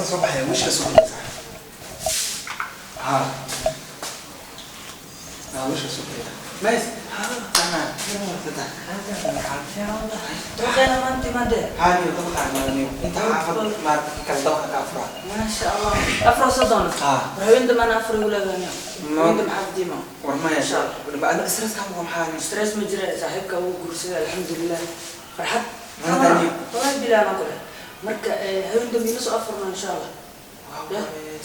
Soo baxaya, wiishka soo baxaya. Ha ha, wiishka soo baxaya mays. Dabaqeena maanta imaadee. Haaniyo dabaqa imaadaniyo inta xaafad maarata kale dabaqa ka afuraa. Maasha Allah, afar soo doona. Ah. Haween dambana afar igu leedahay. Ma- Haween dambe xaafadii ma. War maya, stress kaa muuqa, maxaa? Stress ma jira, saaxiibka wuu guursaday, alxamdulilah, farxad. Maanta niyo. Wallahi bilaa ma kule. Marka haween dambe ila soo afurna, insha Allah.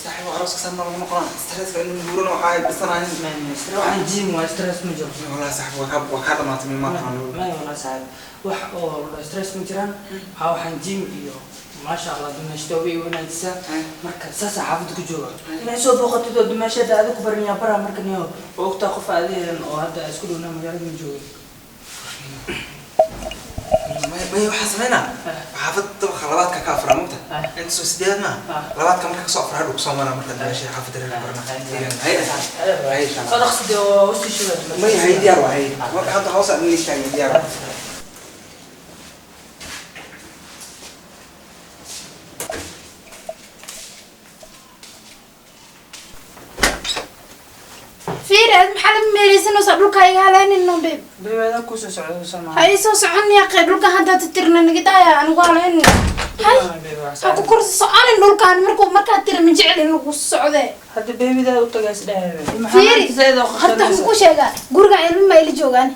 Saaxiib, arooska saan ma lagu noqonaa stresska in guurana waxaa ay bisanaayeen. Waxaan jim waa stress ma jiro. Wallahi saaxiib, waa kaa dhamaatay ma aqaan. Maya walaa saaxiib, wax oo stress ma jiraan. Waxaan jim iyo maasha Allah dumaashada way wanaajisaa. Marka saasaa xaafadda ku jooga inay soo booqatid oo dumaashada adiga ku baranyaa bara. Marka niyo waa ogtaa qof aadeen oo hadda isku dhownaa magaalada ma joogin. Maya, waxaa sameynaa xaafad dabaqa labaadka ka afuraa mugta. Inta soo sideedaad maaha. Labaadka marka kasoo afuraa hadhow kusoo maraa. Marka dumaashada xaafadda reer barna. Hay hay, insha Soo Allah. dhaqsidee oo usii shida. Maya, hay, diyaar waa. Hay, marka hadda hoos aan istaagay, diyaar waa. Fiiri, aad maxaa la meereysanaysaa? Dhulka iga haleynin, no babe. Bebeeda kusoo socda soo Ha ii soo socon yaqee, dhulka hadda titirna naga daaya, anigu haleynin. Hay ha ku korsi soconin dhulkaan markuu markaad tiri ma jecel in lagu socdee. Hadda beebidaa u tagay isdhehe. Fiiri, horta waxaan ku sheegaa, guriga ilmo ma ila joogaan.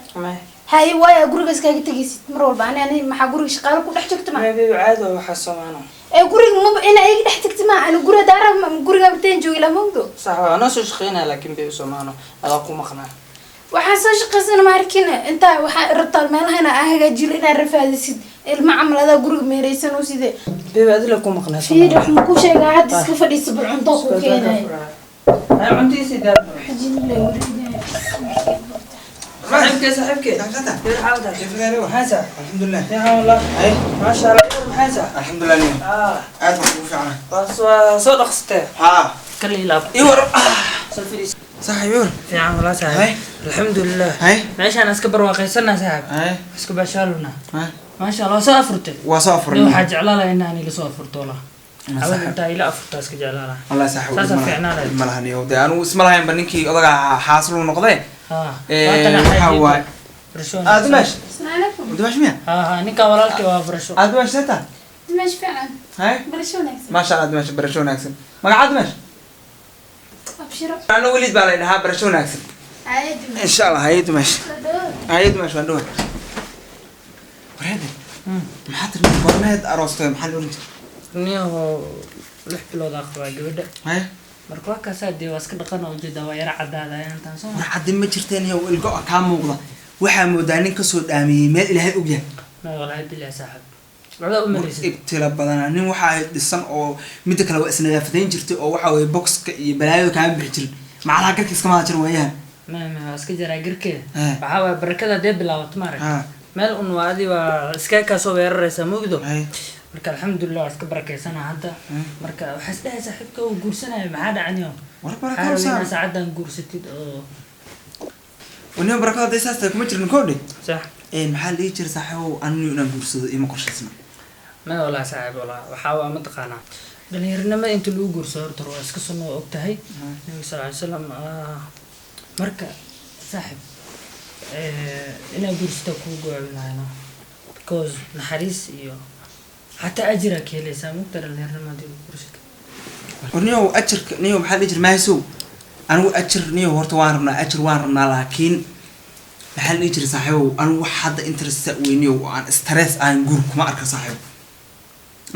Haye, waaya guriga iskaga tegaysid mar walba? Ani maxaa guriga shaqaale ku dhex joogta ma? Beebi, caado waxaa soomaano. Ee guriga maba ina iga dhex tagti ma? Ani guriga daara guriga barteen joogi lama ogdo. Sax waa, anoo soo shaqeynaya, laakiin beebi soomaano adaa ku maqnaa. Waxaan soo shaqaysana ma arkin. Intaa waxaa rabtaa meelaha inaa hagaajiyo, inaa rafaadisid ilmo camal, adaa guriga meereysan oo sidee. Beebi, adila ku maqnaa. Fiiri, wax ma ku sheegaa? Hadda iska fadhiisa, bal cunto ku keenay. Hay, cuntiisii diyaar. Xajin la wareegaya. Saaxiibkee, saaxiibkee. Saaxiibta. Beer xaalada. كيف قالوا؟ Maxaysa? الحمد لله. Fiican wallah. هاي. Maasha Allah, maxaysa? الحمد لله نيو. Ah. Aad baan kugu fiicnaa. Waa soo dhaqsatee. ها. Kala ilaab. Ii war. Soo fadhiis. Saaxiib, ii war. Fiican wallah saaxiib. Hay. Alxamdulilah. Hay. Meeshaan iska barwaaqaysanaa saaxiib. Hay. Iska baashaaluna. Hay. Maasha Allah, soo afurtay. Waa soo afuray. Waxaa jeclaa lahaa inaan ila soo afurto wallah. Ma Awal saaxiib. intaa ila afurtaa iska jeclaa lahaa. Wallahi saaxiib. Saasaa fiicnaa lahayd. Ma lahan iyo dee anigu isma lahaynba ninkii odaga xaasiluu noqdee. Ha. Waxaa waaye. Barasho. Aad dumaash. Asalaamu calaykum. Dumaash miya? Ha ha, ninkan walaalkay waa barasho. Aad dumaash seeta? Dimaash fiican. Hay. Barasho wanaagsan. Maasha Allah, dumaash, barasho wanaagsan. Magacaad dumaash? Abshiro. Anu weliid baa la dhahaa, barasho wanaagsan. Haye dimaash. Insha Allah, haye dumaash. Soo dhawow. Haye dumaash, waan dhawaa. Wareede. Maxaa tiri goormeed aroostay, maxaa la oran jiray? Niyaho 6 bilood aa qabaa gabadha. Haye. Marka waa kaasaa dee, waa iska dhaqan oo ujeedaa, waa yara cadaadaya intaan soo. War caddi ma jirteen iyo ilgo kaa muuqda, waxaa moodaa nin kasoo dhaamiyey meel Ilaahay og yahay. Ma walahi bilahi saaxib. Waxba u malaysid. Ibtila badanaa nin waxaa dhisan oo midda kale waa isnadaafadayn jirtay oo waxa weye boxka iyo balaayada kaama bixi jirin, macnaha garka iskama hada jirin waayahan. Ma waa iska jaraa garkeeda. Eh. Waxaa waaya barakada dee bilaabato maarag. Ha. Meel un waa adi waa iska kaa soo weeraraysaa mugdo. Haye. Marka alxamdulilah, waa iska barakeysana hadda. Marka waxaa is dhahay saaxiibka uu guursanayo, maxaa dhacaniyo? War Waxaa baraka rabay saa. inaad saacadan guursatid oo Waniba barakada hadday saas tahay kuma jirin koodhe. Sax. Maxaa la dhihi jiray saaxiibow, anigu inaan guursado ima qorshaysna. Ma walaa saaxiib, walaa waxaa waa mataqaanaa dhalinyarinimada inta lagu guursado horta waa iska sunno, waa og tahay nabiga sal ly salam. Marka saaxiib, inaad guursataa kugu go'aabin lahayno, because naxariis iyo xataa ajiraa ka helaysaa mugta dhalinyarinimada hadii lagu guursato. War niyow, ajarka niyow, maxaa la dhihi jiray mahaysow, anigu ajar niyow horta waan rabnaa, ajar waan rabnaa, laakiin maxaa la dhihi jiray saaxiibow, anigu wax hadda interest weyniyow oo aan stress aan guur kuma arka saaxiibow.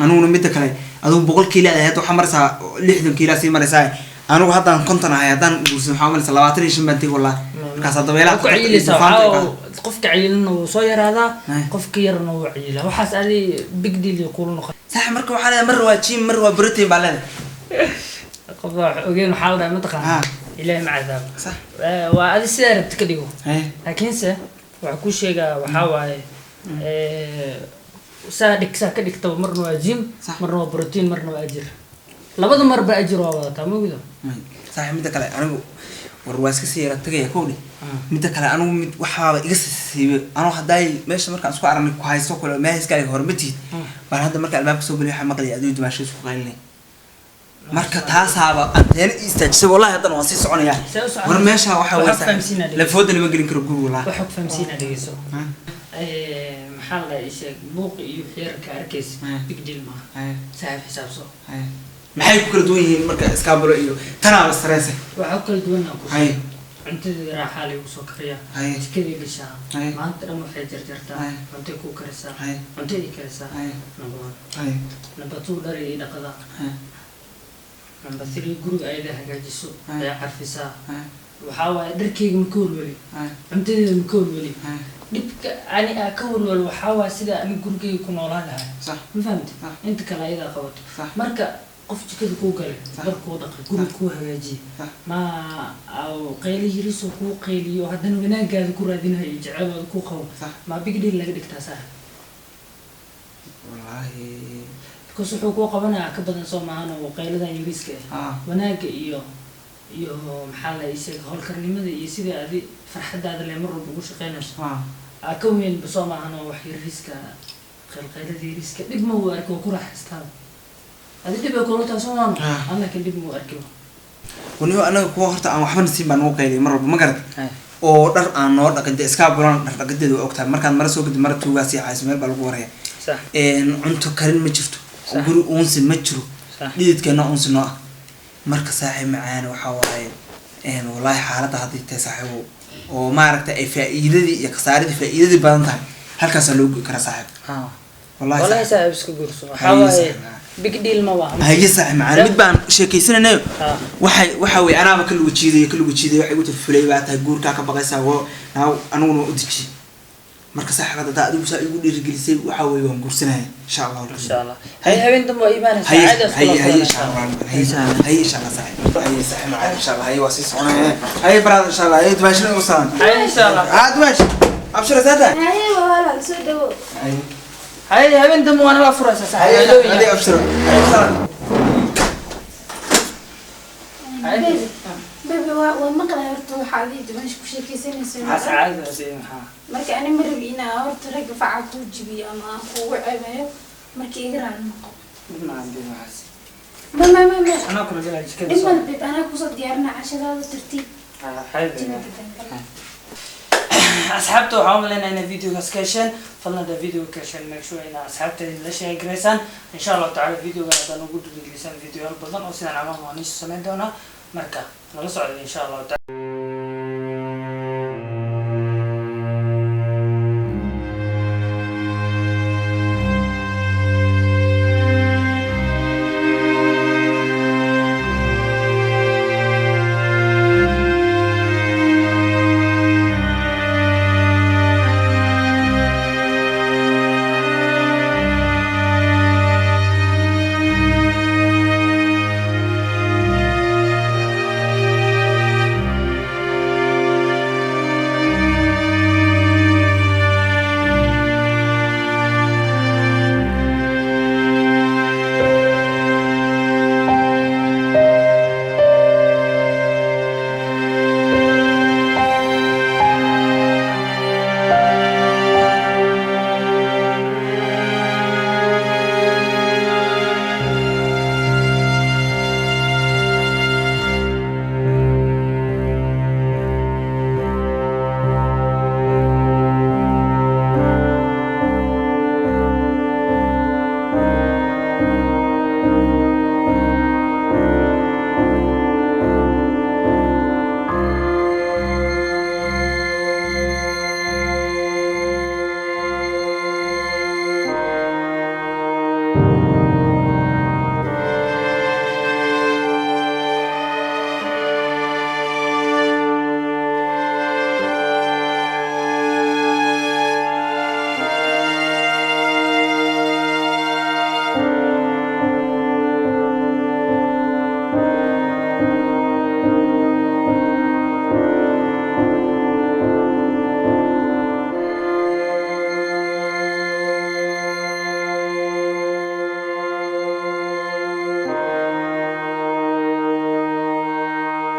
Aniguna midda kale, adigu 100 kiilo aad hadda waxaa maraysaa 60 kiilaa sii maraysaa, anigu haddaan 50 ahay, haddaan guursan waxaa maraysaa 25 baan tegi wallah, markaasaa dabeelaha ku khatarta iyo cayileysaa. duufaanta ay Waxaa qofka cayilina wuu soo yaraadaa. Ay. Qofka yarna wuu cayilaa, waxaas adi big deal iyo kuula noqon. Saaxiib, marka waxaa leedahay mar waa gym, mar waa protein baa leedahay. Qof wax ogeen waxaa la dhahay mataqaana Ah. Ilaahay ma cadaabo. Sax. Waa adi sidaa rabta ka dhigo. Haye. Laakiinse waxaa kuu sheegaa waxaa waaye saa dhig saa ka dhigtaba, marna waa gym, Sax. marna waa protein, marna waa ajir, labada marba ajir waa wadataa mugdo. Saaxiib, midda kale anigu war waa iska sii yara tagaya kowdhe. Midda kale anigu mid waxaaba iga siibay, anuu haddaay meesha markaan isku aragnay ku haysto kale meesha iskaaga hore ma tihid baan hadda marka albaabka soo geliyo waxaa maqlaya adigo dumaasho isku qaylinay. Marka taasaaba anteena ii istaajisay wallahi, haddana waan sii soconayaa. See u soconaysaa? War meesha waxaa Waxaa weeye ku fahamsiinaa dhegeyso. Lafooda lama gelin karo guri wallahi. Waxa ku fahamsiinaa dhegeyso. Maxaa la dhahay, sheeg buuq iyo xeerka arkaysa. Big deal maaha saaxiib, xisaabso. Maxay ku kala duwan yihiin marka iskaabulo iyo tanaaba stress? Waxaa ku kala duwanaa ku cuntadii raaxaa lagu soo kariyaa, jikadii gashaa, maanta dhan waxay jarjartaa, cuntay kuu karisaa, cuntadii karisaa. Number one. Number two, dhar ii dhaqadaa. Number three, guriga ayada hagaajiso, ayaa carfisaa. Waxaa waaye dharkeyga ma ka walwali, cuntadeeda ma ka walwali. Dhibka ani aa ka walwalo waxaa waaye sida ani gurigeyga ku noolaan lahaa. Ma fahamti? Inta kale ayadaa qabato. Marka qof jikada kuu galay, dhar kuu dhaqay, guriga kuu hagaajiyay, ma aw qayli yirisoo kuu qayliyo, haddana wanaagaada ku raadinayo iyo jeceelooda kuu qabo, ma big deal laga dhigtaa saaxib? Wallaahi. Because wuxuu kuu qabanayaa ka badan soo maahan oo qayladan yiriska ah. Wanaaga iyo maxaa la ii sheegay, howlkarnimada iyo sidii adi farxadaada le mar walba ugu shaqeynayso aa ka weyn soo maahan oo wax yariska, qaylqaylada yariska dhib ma uu arki, waa ku raaxaystaa. Adi dhib ay kula tahay soo maahan? Ah. An laakiin dhib ma uu arki. Waniba anaga kuwa horta aan waxba nasiin baan ugu qayliyay mar walba, ma garat? Oo dhar aan noo dhaqin dee, iskaa bulan dhar dhaqideedu waa ogtahay. Markaad mara soo gadi, mara tuugaa sii hayso, meel baa lagu waraya. Cunto karin ma jirto. Guri uunsi ma jiro. Dhididkeena uunsi noo ah. Marka saaxiib macaan, waxaa waaye wallaahi xaaladda hadday tahay saaxiibow oo maaragtay ay faa'iidadii iyo khasaaradii faa'iidadii badan tahay, halkaasaa loo go'i karaa saaxiib. Wallahi. Wallahi. Saaxiib. Saaxiib, iska guurso. Waxaa Haye, waaye saaxiib. big deal ma waha. Haye saaxiib macaan, mid baan sheekaysanaynayo. Waxay waxa weye anaaba ka lugu jiidayo, ka lugu jiidayo. Waxay igu tiri, "Fulay baa tahay, guurkaa ka baqaysaa." Wo naa aniguna waa u dejiyey. Marka saaxiib, hadda adigu saa igu dhiirigelisay, waxa weye waan guursanaya insha Allah. Insha Allah. Haye, habeen dambe waa imaanaysaa. Haye. Caadi isku Haye. la Haye, insha kulanaysaa. Allah. Haye, haye, insha Allah saaxiib. Haye saaxiib macaan, insha Allah. Haye, waa sii soconaya. Haye brother, insha Allah. Haye, dumaashina ugu salan. Haye, insha Allah. Ah, dumaash abshira saata. Haye walaal, soo dhawo. Haye. Haye, habeen dambe waa nala furaysaa Haye. saaxiib. Haye abshira, haye salan. Haye. Baby, baby, waa maqlay horta waxaa adii meesha ku sheekaysanaysa. Maxaa caadi maxaa? Marka ani ma rabi inaa horta ragga faca kuu jibiyo ama aan kuugu ceebeeyo. Marka iga raali noqo. Dhib maahan babe waxaas. Ma ma ma ma Anaa kula galaa jikada. Dhib soo mal babe, anaa kusoo diyaarina cashadaada tartiib. Haye babe. Jina degan gala. Asxaabta, waxaan u maleynayaa inay videogaas ka hesheen. Fadlan haddaa videoga ka hesheen, make sure inaa asxaabta la share garaysaan. Insha Allahu tacala videogan haddaan ugu dhiirigelisaan, videoyaal badan oo sidaan camal waan iisoo samayn doonaa. Marka nala socda insha Allahu taala.